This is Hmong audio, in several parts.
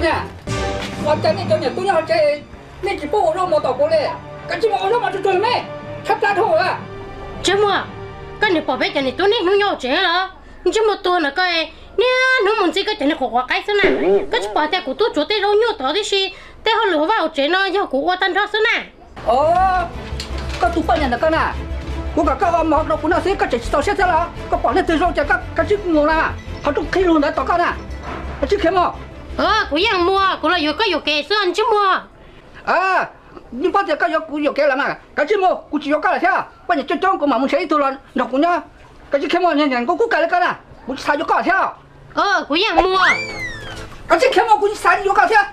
Ua cas nej cov niam tub nyob hauv tsev nej tsis paub ua zaub mov tom kuv li? Kav tsij mus ua zaub mov tsuag tsuag los me, tshaib plab dhau lawm. Ntsej Muag, koj niam pom peb cov niam tub niaj hnub nyob hauv tsev los? Ntsej Muag tuag na koj, niaj hnub mus ntxig koj cov niag qhuav quav qaib xwb na. Koj tsis pom tias kuv tuaj tsuav tej zaub nyuj tod tib si, tej hauj lwm hauv vaj hauv tsev no yog kuv ua tag nrho xwb na. Koj tus poj niam ntawm koj na, kuv kom koj ua mov rau kuv noj xwb koj tseem tsis txaus siab thiab los? Koj pom leej twg zoo ces koj kav tsij mus na, qhov rooj qhib lug ntawd tos koj na, kav tsij khiav mus. Kuv yeej mus, kuv los yuav koj yuam kev xwb Ntsej Muag. Yeej paub tias koj yuav kuv yuam kev lawm mas kav tsij mus, kuv tsis yuav koj lawm thiab. Poj niam coob coob kuv mam mus nrhiav ib tug los nrog kuv nyob. Kav tsij khiav mus, niag nkauj kub kawg li koj na, kuv tsis xav yuav koj thiab. Kuv yeej mus. Kav tsij khiav mus, kuv tsis xav yuav koj thiab.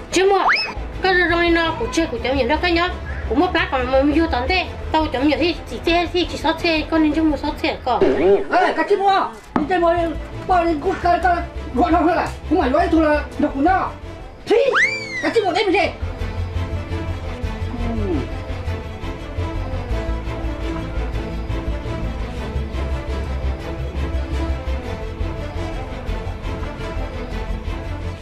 Ntsej Muag, koj zoo zoo li no kuv tseg kuv cov me nyuam nrog koj nyob, kuv muaj plab kom mus yug tom ntej tau cov me nyuam thiaj txim txiaj thiaj tsis xob txhej koj niag Ntsej Muag xob txhej koj. Kav tsij mus, Ntsej Muag, poj niam nkauj kawg koj yuav dhau lawm, kuv mam yuav ib tug los nrog kuv nyob. Kav tsij mus deb me ntsis.